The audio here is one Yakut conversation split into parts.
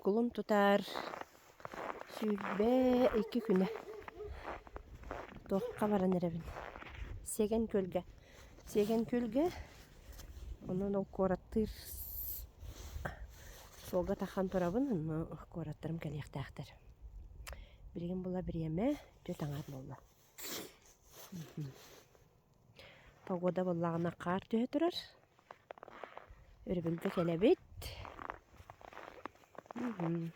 Кулун тутар 22 күнэ. Туохха баран эрэбин? Сиэгэн Күөлгэ. Сиэгэн Күөлгэ онон ол куораттыыр суолга таххан турабын, онно куораттарым кэлиэхтээхтэр. Билигин була бириэмэ түөрт аҥаар буолла. Погода буоллаҕына хаар түһэ турар. Өрөбүлгэ кэлэбит.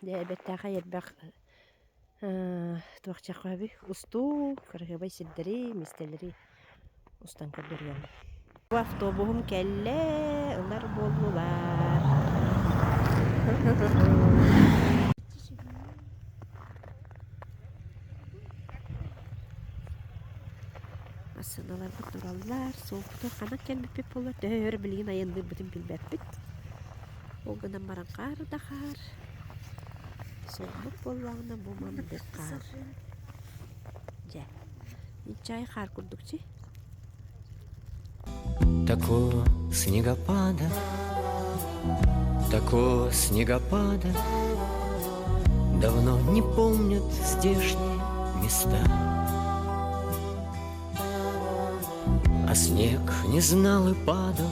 Дьэ эбэттээхэй элбэх туох чахаабый устуу, кыраһыабай сирдэри, миэстэлэри устан көрдөрүөм. Бу автобуһум кэллэ, ылар буоллулар. Массыыналарбыт тураллар, суоппутугар ханан кэлбиппит буоллар, төһө өр билигин айанныырбытын билбэппит. Ол гынан баран хаар да хаар, суолбут буоллаҕына бу маннык хаар. Дьэ, чай хаар курдук чи. Такого снегопада, такого снегопада Давно не помнят здешние места. А снег не знал и падал,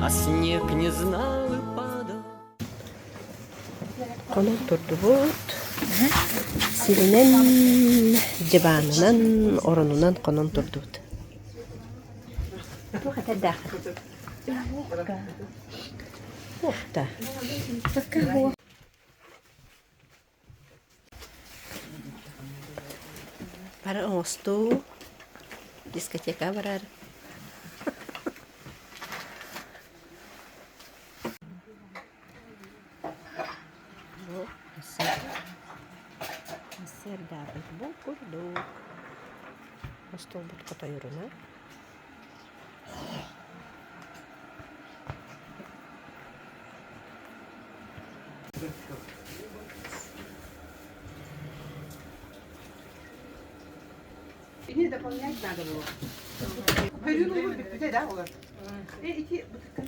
а снег не знал и падал. Хонон турдубут. Сиринэн, дьыбаанынан, оронунан хонон турдубут. Туох этэрдээххин? Уохта. Бары оҥостуу, дискотека барар. Бу сырдаабыт бу курдук. Остуолбут хотойоруна. Ини дополнять надо было. Көрүүн улуу бүппүтэ да олор. Э, ити бытыккан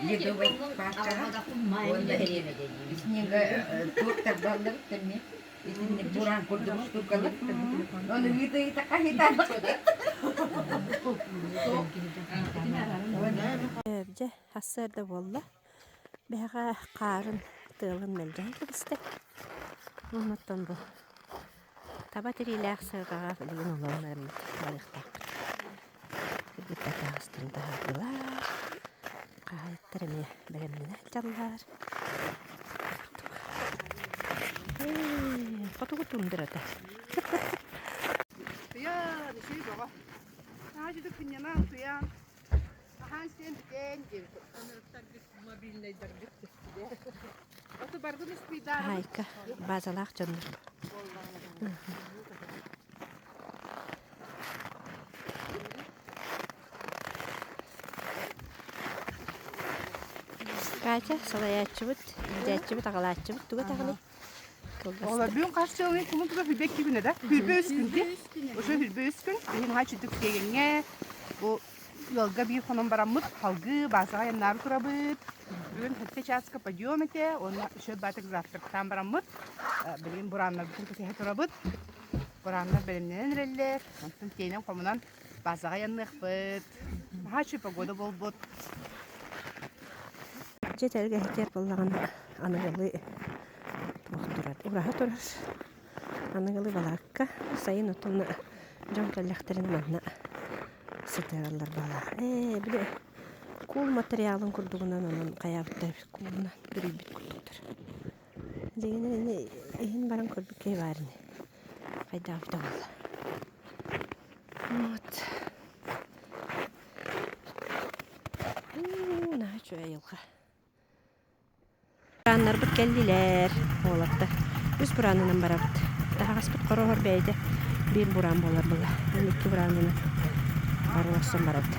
Ледовый пааккаҕа уонна снега туох тарбаллар эмиэ итинник бураан курдук штукалар ону ыыта-ыыта хаһыытаабат Дьэ, сарсыарда буолла. Биһиэхэ хаарын тыалын мэлдьэһэн кэбистэ. Оннуттан бу таба тириилээх сыарҕаҕа билигин олорон бараммыт барыахтаахпыт. Кыргыттар таһаҕастарын таһаардылар. Хаһаайыттар эмиэ бэлэмнэнэ сылдьаллар. Ээ, хотугу туундарата. Туйаан, үчүгэй бөҕө. Наһаа үчүгэй сынньанан, утуйан, аһаан сиэн бүтээн диэбит. Ынырыктаргыт, мобильнайдаргыт Оту баргын успуйдаарабыт. Хаһаайка, базалаах дьоннор. Катя, салайааччыбыт, илдьээччибит, аҕалааччыбыт туга даҕаны Оҕолор бүгүн хас дьыалый кулун тута хүрбэ икки күнэ да? Хүрбэ үс күн дии. Уже хүрбэ үс күн. Биһи наһаа чүдүк сиэгэҥҥэ бу ыалга биир хонон бараммыт салгыы баазаҕа айаннаары турабыт. Бүгүн сэттэ чааска подъем этэ уонна үчүгэй баатык завтрактаан бараммыт билигин бурааннарбытын кэтэһэ турабыт. Бурааннар бэлэмнэнэн эрэллэр. Онтон тиэнэн хомунан баазаҕа айанныахпыт. Наһаа үчүгэй погода буолбут. Дьиэ тэлгэһитигэр буоллаҕына аныгылыы туох турар, ураһа турар. Аныгылыы балаакка сайын отон дьон кэллэхтэринэ манна сытыараллар баҕалаах. Ээ, били куул материалын курдугунан онон хайаабыттар эбит куулунан бүрүйбүт курдуктар. Дьиҥинэн ини иһин баран көрбүт киһи баар ини. Хайдах эбитэ буолла. Вот. Уу, наһаа үчүгэй айылҕа. Бурааннарбыт кэллилэр, уолаттар. Үс бураанынан барабыт. Таһаҕаспыт хороһор бэйэтэ биир бураан буолар буолла. Аны икки бураанынан бары олорсон барабыт.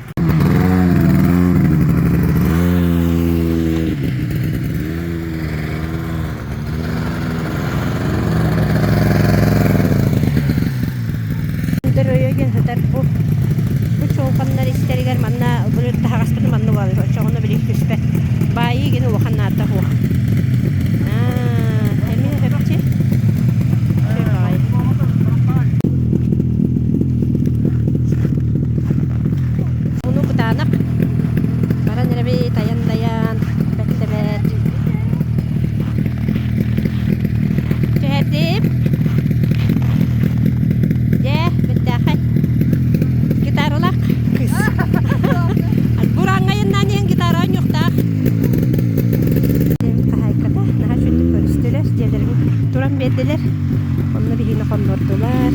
биэрдилэр. Онно биһигини хоннордулар.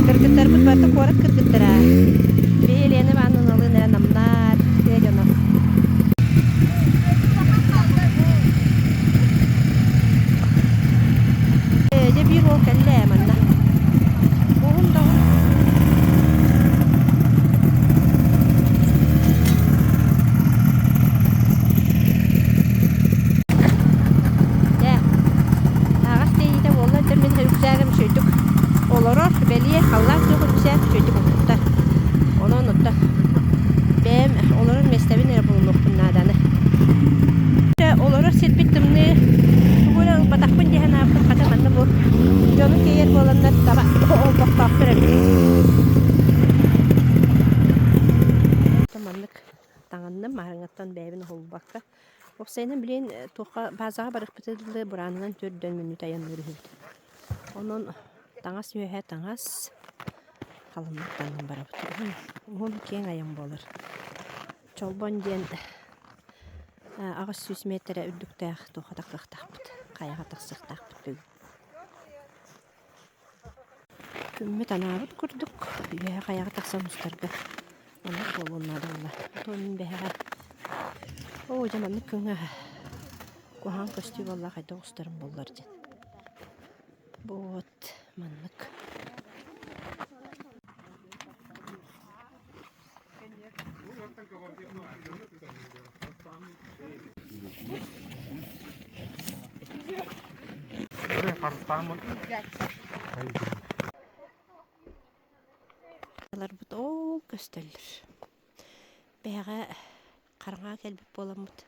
Кыргыттарбыт барыта куорат кыргыттара. Биһи Елена Ивановналыын эрэ намнаар, тыа дьоно. Дьэ биир уол кэллэ ээ манна. Уһун да уһун. Дьэ, аҕас тиэйиитэ буолла да мин үрүксээгим үчүгэйдик олорор, бэлиэ халлаан күөх үрүксээк үчүгэйдик укпуттар. Онон оттон бэйэм олорор миэстэбин эрэ булунуохпун нааданы. Олорор сирбит тымныы, тугу эрэ ылбатахпын дии санаабытым хата манна бу дьону тиэйэр буоланнар таба олбохтоохтор эбит. Маннык таҥынным, маһарыҥаттан бэйэбин уһулбакка. Уопсайынан билигин туохха базаҕа барыахпытыгар дылы бураанынан 4 мүнүүтэ айанныыр үһүбүт. Онон таҥас үөһэ таҥас, халыҥнык таҥнан барабыт. Уһун, уһун киэҥ айан буолар. Чолбон диэн 800 миэтэрэ үрдүктээх туохха тахсыахтаахпыт, хайаҕа тахсыахтаахпыт бүгүн. Күммүт анаабыт курдук үөһэ хайаҕа тахсан устарга оннук буолуон наада буолла. Отон мин бэһэҕэ оо дьэ маннык күҥҥэ куһаҕан көстүү буолла хайдах устарым буоллар диэн. Вот маннык. Ларбыт ол көстөллөр. Бэйэҕэ хараҥаҕа кэлбит буоламмыт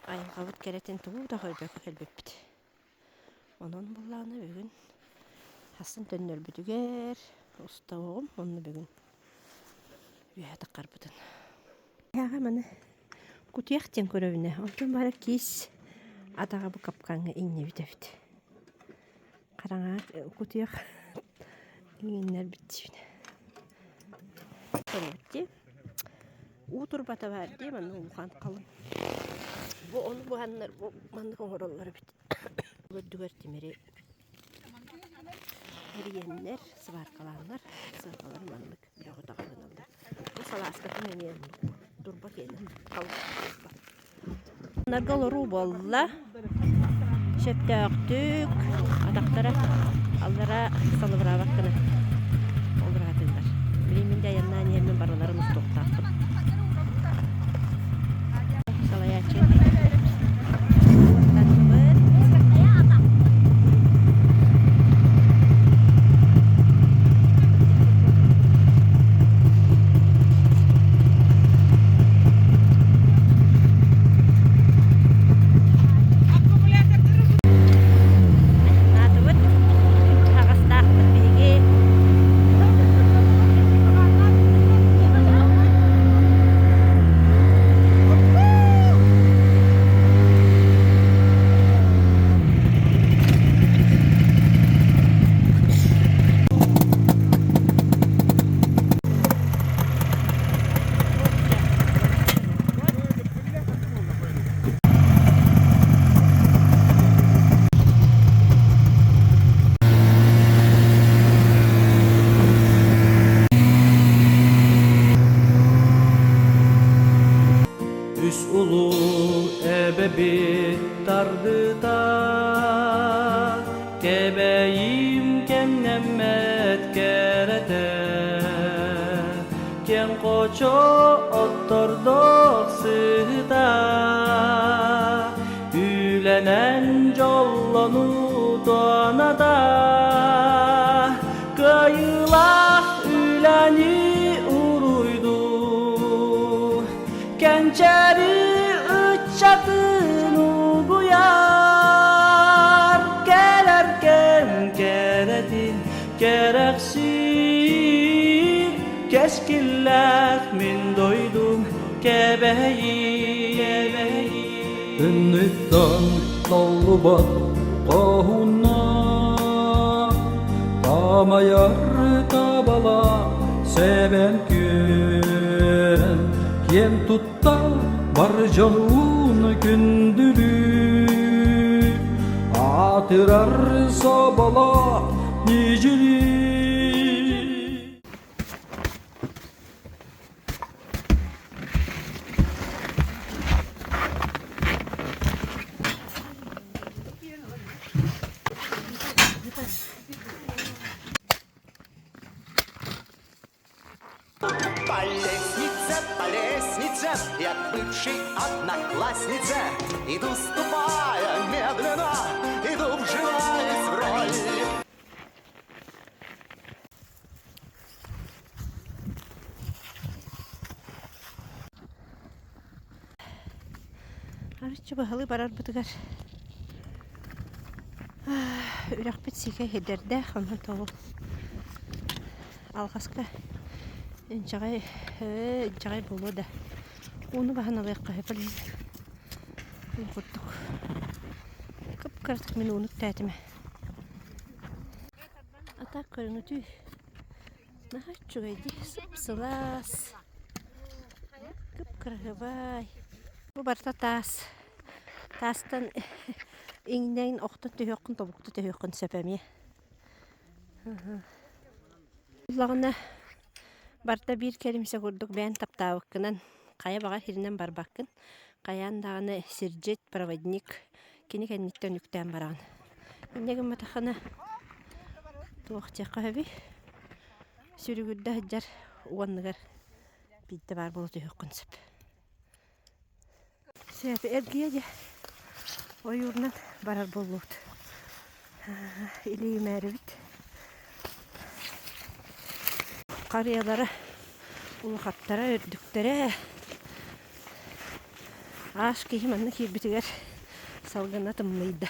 айылҕабыт кэрэтин тугу да көрбөккө кэлбиппит. Онон буоллаҕына бүгүн хасын төннөрбүтүгэр устуоҕум уонна бүгүн үөһэ таххарбытын. Эһэҕэ маны кутуйах диэн көрөбүнэ, онтон баара киис атаҕа бу капкаҥҥа иҥнибит эбит. Хараҥаҕа кутуйах иҥиннэрбит диибин. Дии. Уу турбата баар дии манна улахан халыҥ. Бу ону буһаннар бу маннык оҥороллор эбит. Үрдүгэр тимири эрийэннэр, сваркалааннар, сыарҕалар маннык бөҕө таҕылыналлар. Бу салааскатын эмиэ оннук турба киэнэ халыҥ турба. Нарга олоруу буолла. Сөптөөхтүк атахтара аллара салыбыраабат гына олораатылар. Билигин мин да айаннаан иһэммин барыларын устуохтаахпын. Салайааччы Танныбыт. Наатыбыт, таһаҕастаахпыт биһиги. Үс улуу эбэбит тардыта Кэбэйим кэмнэммэт кэрэтэ Киэҥ хочо оттордох сыта Үлэнэн дьоллонуу туоната Кыайыылаах үлэни уруйдуу Кэнчээри ыччатын угуйар Кэлэр кэм кэрэтин кэрэхсиир Кэскиллээх мин дойдум Кэбэйии Инниттэн толлубат хоһуна Таамайар табала сэбэн күөн Киэн тутта бар дьонун күндүлүү. Аатырар соболоох ньидьили. По лестнице, по лестнице, я к бывшей однокласснице Иду, ступая медленно, иду, вживаясь в роль. Арыччы баһылыы барарбытыгар үрэхпит сиикэй сирдэрдээх, онон тоҕу алҕаска инчэҕэй инчэҕэй буолуо да ууну баһан ылыахха сөп ол курдук кып-кыратык мин ууну үктээтим А так көрүҥүтүй наһаа үчүгэй дии сып-сылаас кып-кыраһыабай Бу барыта таас. Таастан иҥнэн охтон түһүөххүн, тобукта түһүөххүн сөп эмиэ. Буллаҕына барыта биир кэлимсэ курдук бэйэҥ таптаабыккынан хайа баҕар сиринэн барбаккын. Хайаан даҕаны сирдьит, проводник кини кэнниттэн үктээн бараҕын. Инньэ гымматаххына туох диэххэ сөбүй? Сүрүгүрдэ сылдьар уонныгар биирдэ баар буола түһүөххүн сөп. Сөп эргийэ дьэ ойуурунан барар буоллубут. Илиимээрибит. Харыйалара улахаттара, үрдүктэрэ. Аас киһи манна киирбитигэр салгына тымныйда.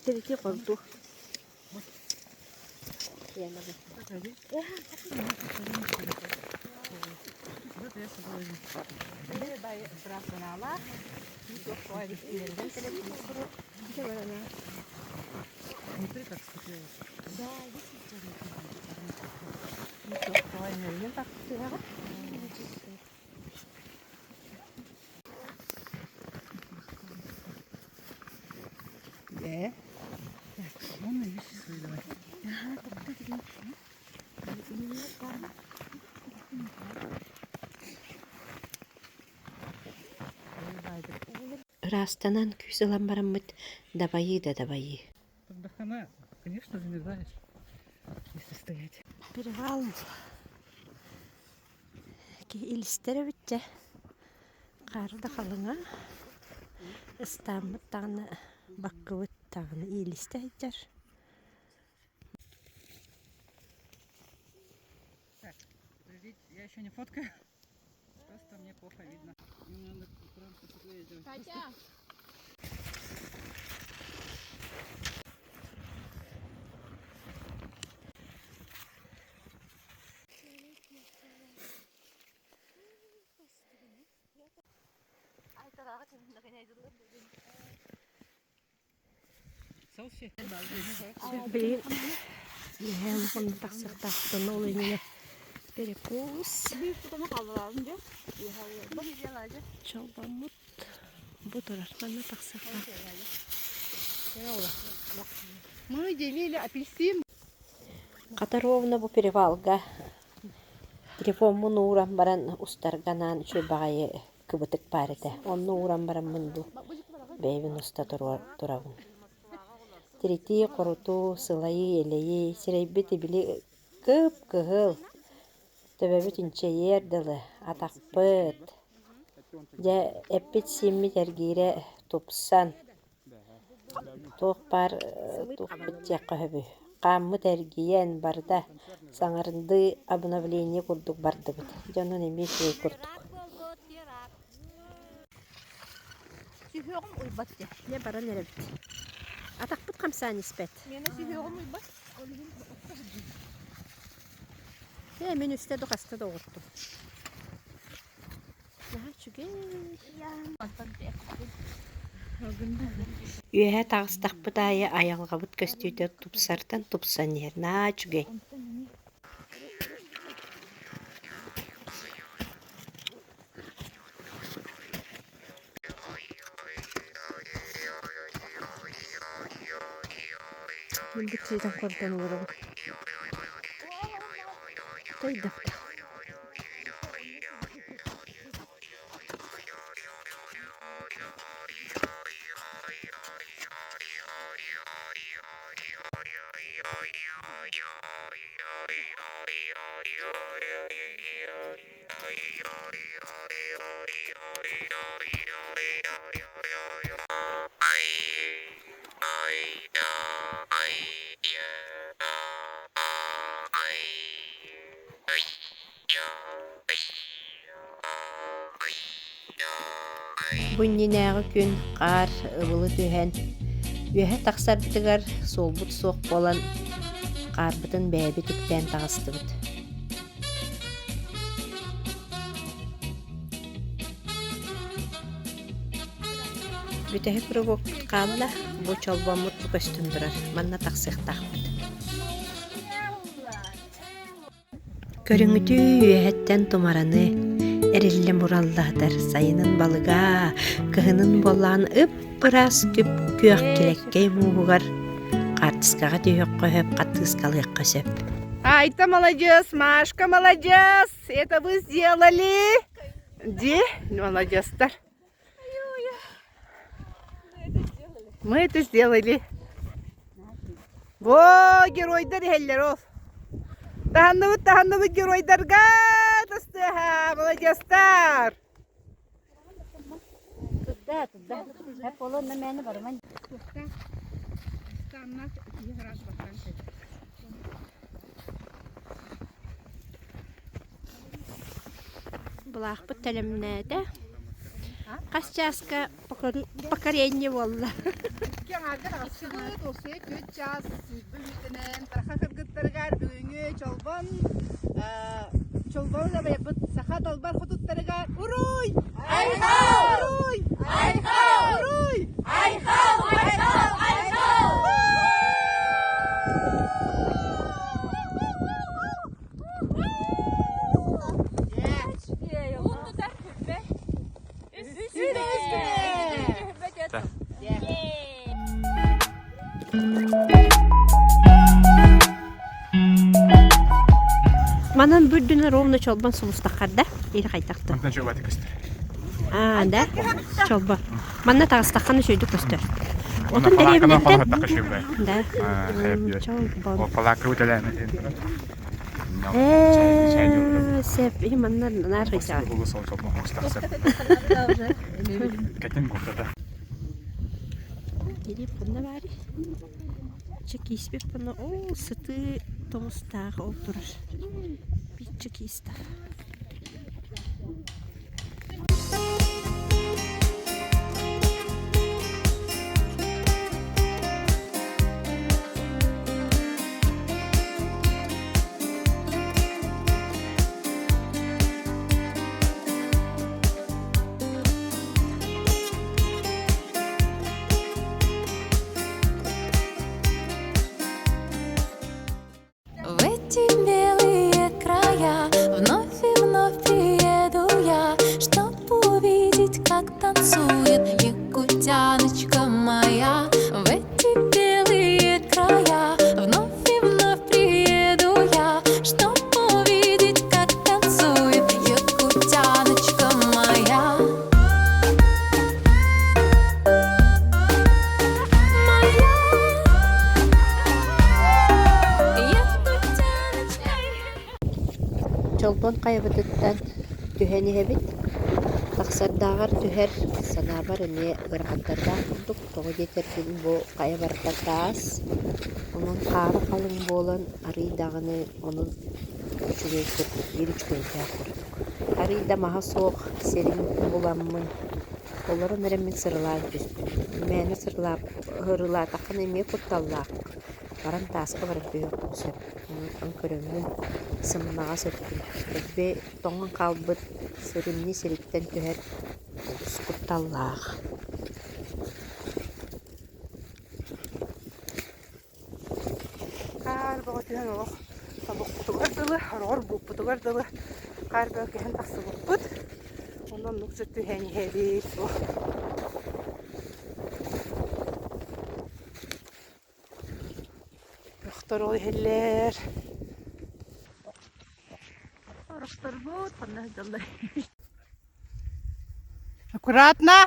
Тирити хорду. Ыраастанан күүс ылан бараммыт дабайыы да дабайыы. Тогда конечно, замерзаешь, если стоять. Перевал киһи илистэр эбит дьэ. Хаары да халыҥа, ыстааммыт даҕаны баккыбыт даҕаны иилистэ сылдьар. Так, подождите, я еще не фоткаю. Просто мне плохо видно. Мне надо экран посветлее сделать. Катя! Билигин үөһээ улаханнык тахсыахтаахпын ол иннинэ перекус чолбоммут бу турар манна тахсыахтаах Мы делили апельсин. Хата ровно бу перевалга телефоммун ууран баран устарга анаан үчүгэй баҕайы кыбытык баар этэ. Онно ууран бараммын бу бэйэбин уста турабын. Тиритии-хорутуу, сылайыы-элэйии, сирэйбит ибили кып-кыһыл, төбөбүт инчэйиэр дылы, атахпыт, дьэ эппит-сииммит эргиирэ тупсан, Туох баар туохпут диэххэ сөбүй, хааммыт эргийэн барыта саҥардыы обновление курдук бардыбыт, дьонун эмиэ үчүгэй курдук. Сүһүөҕүм уйбат дии. Дьэ баран эрэбит. Атахпыт хамсаан испэт. Миэнэ сүһүөҕүм уйбат. Ээ, мин үстэ да хаста да оҕуттум. Наһаа үчүгэй. Үөһэ таҕыстахпыт аайы айылҕабыт көстүүтэ тупсартан тупсан иһэр, наһаа үчүгэй. Мин бу сиэтэн көрдөн олоробун. Тойдохто. Бу иннинээҕи күн хаар ыбылы түһэн, үөһэ тахсарбытыгар суолбут суох буолан, хаарбытын бэйэбит үктээн таҕыстыбыт. Бүтэһик рывокпут хаалла, бу чолбоммут бу көстөн турар, манна тахсыахтаахпыт. Көрүҥүтүү үөһэттэн тумараны, эриллэ мураллаһытар сайынын балыга, кыһынын буоллаҕына ып-ыраас күп-күөх килэккэй мууһугар хаартыскаҕа түһүөххэ сөп, хаттыыскалыахха сөп. Айта молодец, Машка молодец, это вы сделали. Ди, молодецтар. Мы это сделали. Во, геройдар иһэллэр ол. Таһынныбыт, таһынныбыт геройдарга тастыаха, молодецтар. Туда, туда. Былаахпыт тэлэмнээтэ. Хас чааска покорение буолла? Икки аҥаарга таҕыстыбыт, уопсайа түөрт чаас сүүрбэ мүнүүтэнэн саха кыргыттарыгар бүгүҥҥү Чолбон Чолбону дабайбыт саха далбар хотуттарыгар уруй! Айхал! Уруй! Айхал! Уруй! Айхал! Айхал! Айхал! Манан бу үрдүнэ ровно чолбон сулустаххарда или хайдахта? Мантан чугаты көстөр. Аа, да? Чолбон. Манна таҕыстаххына үчүгэйдик көстөр. Отун дэриэбинэттэн Да. Чолбон. Палака үтэлээмэтин. Ээ, сеп, и манна наар хайдах. Кэтин куртата. Кирип ханна баарый? Чэ кииспит ханна ол сытыы тоҥустаах ол турар. Биччэ киистэх. В эти белые края вновь и вновь приеду я, Чтоб увидеть, как танцует якутяночка моя. В эти белые края вновь и вновь приеду я, Чтоб увидеть, как танцует якутяночка моя. Моя якутяночка. Чолбон хайабытыттан түһэн иһэбит. Тахсардааҕар түһэр санаабар эмиэ ыарахаттардаах курдук. Тоҕо диэтэргин бу хайа барыта таас, онон хаара халыҥ буолан арыый даҕаны онон үчүгэй курдук, биир үчүгэйдээх курдук. Арыый да маһа суох сирин буламмын, олорон эрэ мин сырылаан түстүм. Мээнэ сырылаатаххына эмиэ кутталлаах. Баран тааска баран түһүөхпүн сөп. Онон көрөммүн сымнаҕас өттүн, дэлби тоҥон хаалбыт сырымньы сириттэн түһэр олус кутталлаах. Хаар бөҕө түһэн олох тобукпутугар дылы, хороҕор бууппутугар дылы хаар бөҕө кэһэн тахсыбыппыт. Онно оннук сыт түһэн иһэбит. Бөхтөр ол иһэллэр. Орохторбут ханна сылдьаллар. Аккуратно!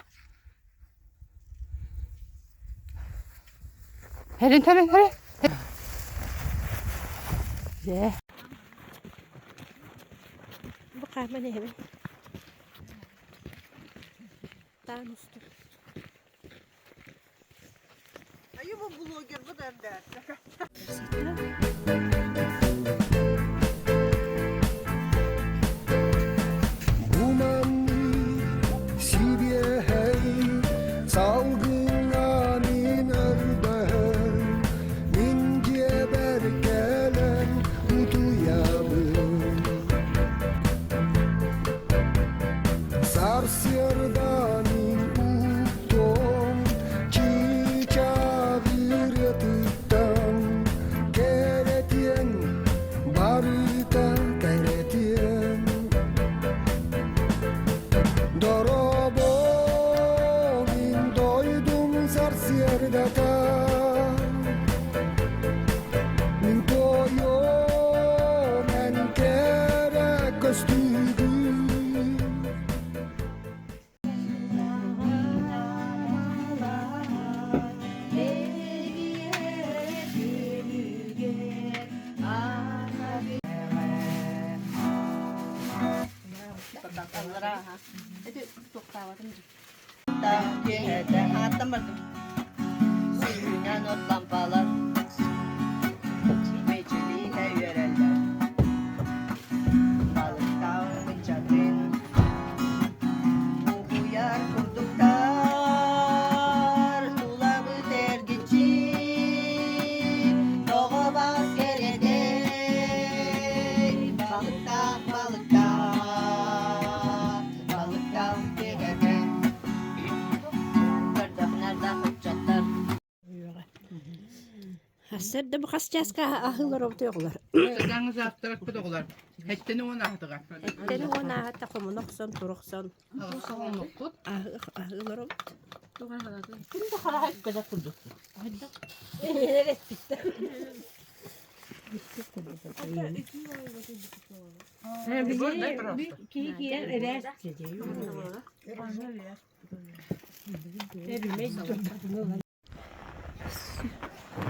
Хэрин, хэрин, хэрин. Дьэ. Бу хааман иһэбин. Таан устун. Сибиэһэй салгыҥҥа мин өрдөһөн, мин дьиэбэр кэлэн утуйабын. Сарсыарда мин уктуом чыычаах ырыатыттан кэрэтиэн, барыта кэрэтиэн. Дорообо, мин дойдум сарсыардата Мин туойуом эн кэрэ көстүүгүн. Сүүнэн от лампалар мичилиитэ үөрэллэр. Балыктаах ыччатын угуйар курдуктар тулабыт эргиччи тоҕо бас кэриэтэй балыктаах балыктаах балыктаах кэриэтэ Көрдөхнөрдөөх ыччаттар Сарсыарда бу хас чааска аһыылар оҕолор? Сардаҥа завтракпыт оҕолор. Хэттэн уон аһатыга. Эттэн уон аһата хомуна охсон, тура охсон. Аһыылар обут. Ким да хараха иккэдэ курдук. Энелер эппиттэр.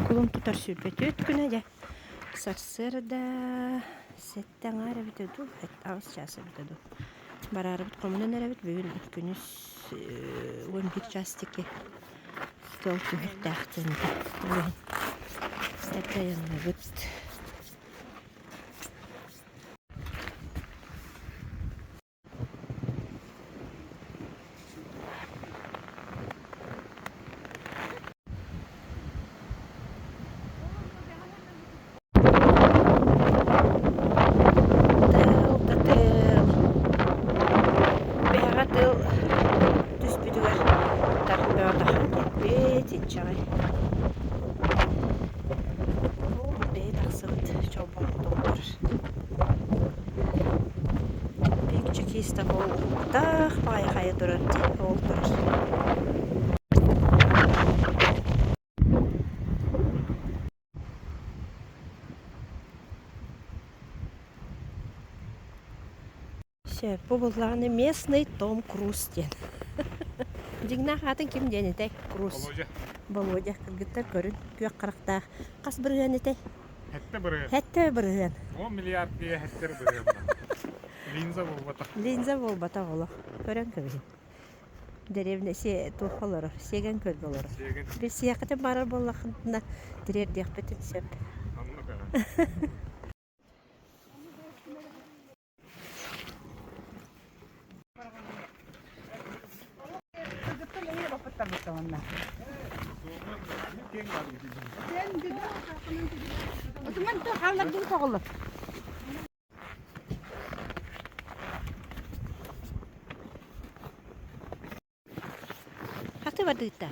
Кулун тутар сүүрбэтүөрт күнэ дьэ сарсыарда сэттэ аҥаар эбитэ дуу, аҕыс чаас эбитэ дуу. Бараарыбыт хомунан эрэбит бүгүн күнүс 11 чаас диэки тыал түһүөхтээх диэн этэ. Ол иһин эрдэ айанныбыт. Тыал да тыал. Бэһэҕэ тыал түспүтүгэр тарыҥ бөҕө тахсан кэлбит, инчэҕэй. Бэйэ тахсыбыт чолбоҥ турар. Пикчик такой баҕайы хайа турар дии, ол турар. Сөп, бу буллаҕына местный Том Круз диэн. Дьиҥнээх аатын ким диэн этэй? Круз. Володя. Володя, кыргыттар көрүн, күөх харахтаах. Хас бырыһыан этэй? Хэттэ бырыһыан. Хэттэ бырыһыан. 10 миллиард киһи хэттэр бырыһыан. Линза буолбатах. Линза буолбатах олох. Көрөн кэбиһин. Дэриэбинэ си туох олорор, сиэгэн көлгө олорор. Сиэгэн. Билсиэххитин баарар буоллаххытына тириэрдиэхпитин сөп. Оннук ээ. Отуман хааллардын тоҕолор. Хаты бардыытта.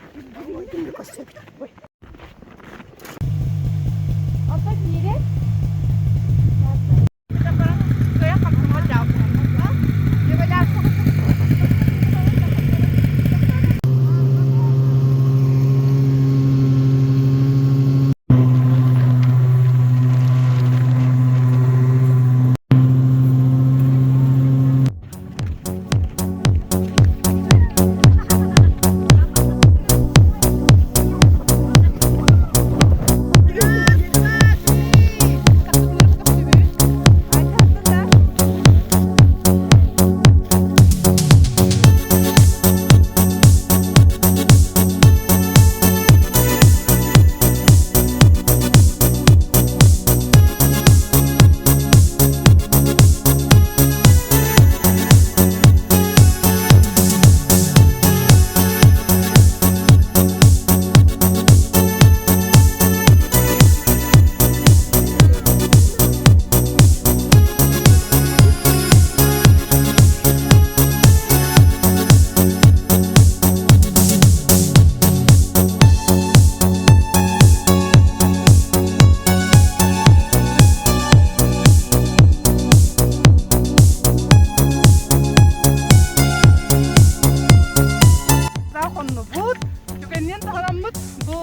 Хоннубут, түгэнинэн таһараммыт бу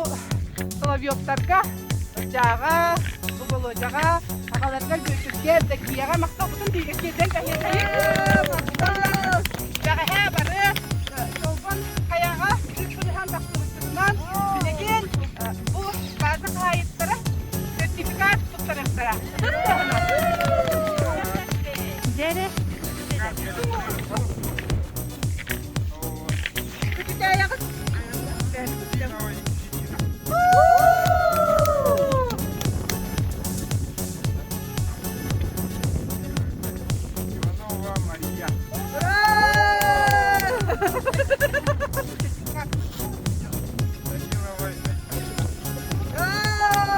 Соловьевтарга, Ырдьааҕа, бу Болуодьаҕа, аҕаларга Бүөтүргэ, Евдокияҕа махталбытын бииргэ тиэрдэн кэһиэхэйик. Бэҕэһээ бары Чолбон хайаҕа сыһан тахсыбыппытынан билигин бу база хаһаайыттара сертификат туттарыахтара. Дьэрэ. Иванова Мария. Данилова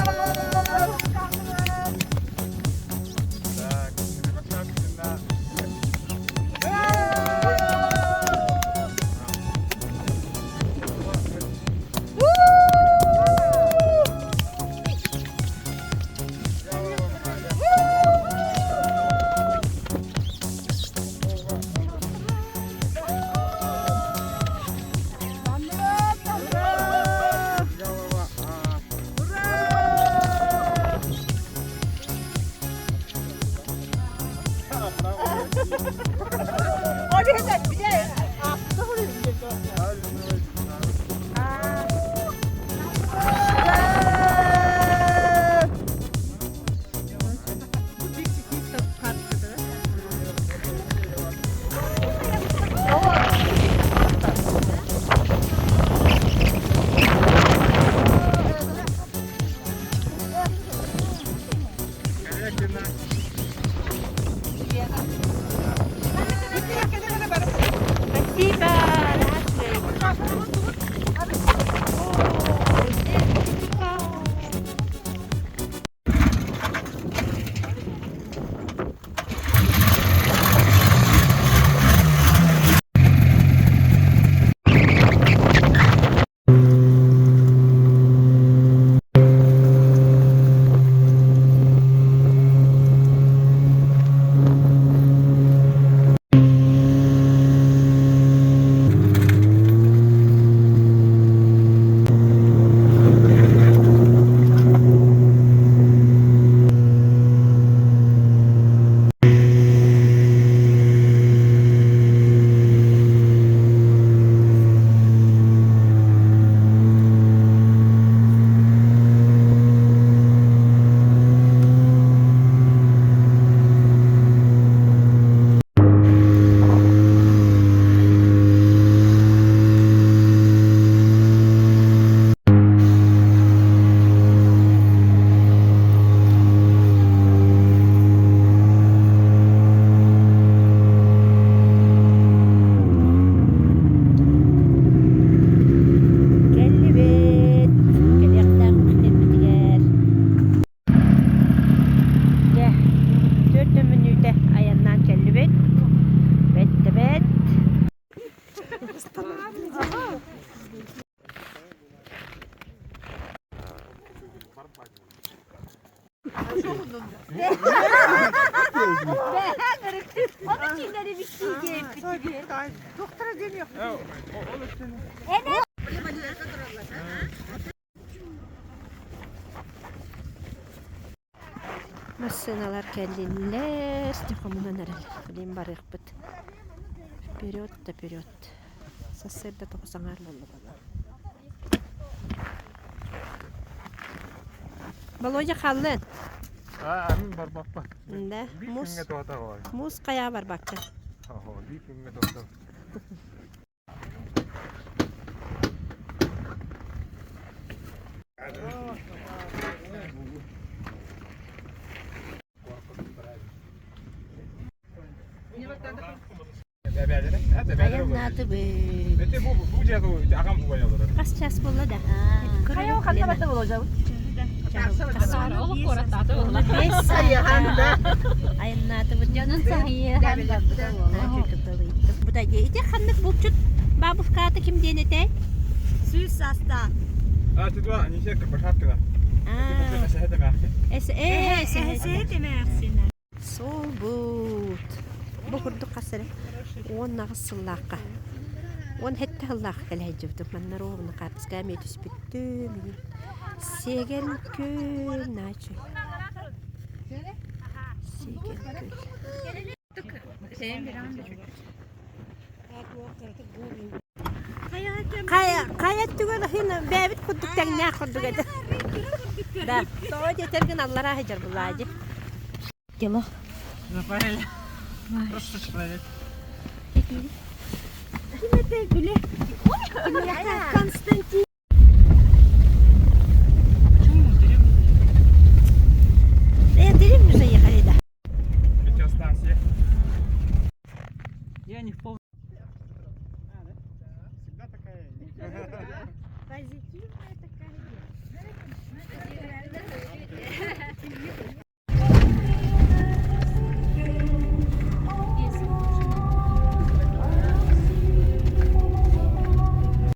Так, Кривошапкина. Массыыналар кэллиннэр, хомунан эрэллэр. Билигин барыахпыт. Вперед да вперед. Сарсыарда тоҕус аҥаар буолла буолла. Володя хааллын. Аа, мин барбаппын. Да, Биир муус, күҥҥэ туһата буолар. муус хайаа барбакка. Оһо, биир күҥҥэ туһата. Айаннаатыбыт. Хас час буолла да? Хайа ханна барда боложабыт? Айаннаатыбыт. Дьонун саһыйыан Бу да ити ханнык булчут бабушкаата ким диэн этэй? Сүүс саастаах. А, ты два, не все, башаткина. Эс э э Суолбут. Бу курдук хас эрэ 18 сыллаахха 17 сыллаахха кэлэ сылдьыбытым. Манна ровно хаартыска эмиэ түспүттүм. Сиэгэн күөл наачы. Сиэгэн күөл. Хайа хайа өттүгэр иһин бэйэбит курдук тэҥнээх курдук этэ. Да, тоҕо диэтэргин аллараа сылдьар булаадьы. Дело. Запарили. Просто человек. Ким это Гүлэ? Константин. Почему мы в деревню заехали? Э, деревню заехали, да. Метеостанция. Я не в полном. Всегда такая. Позитивная такая.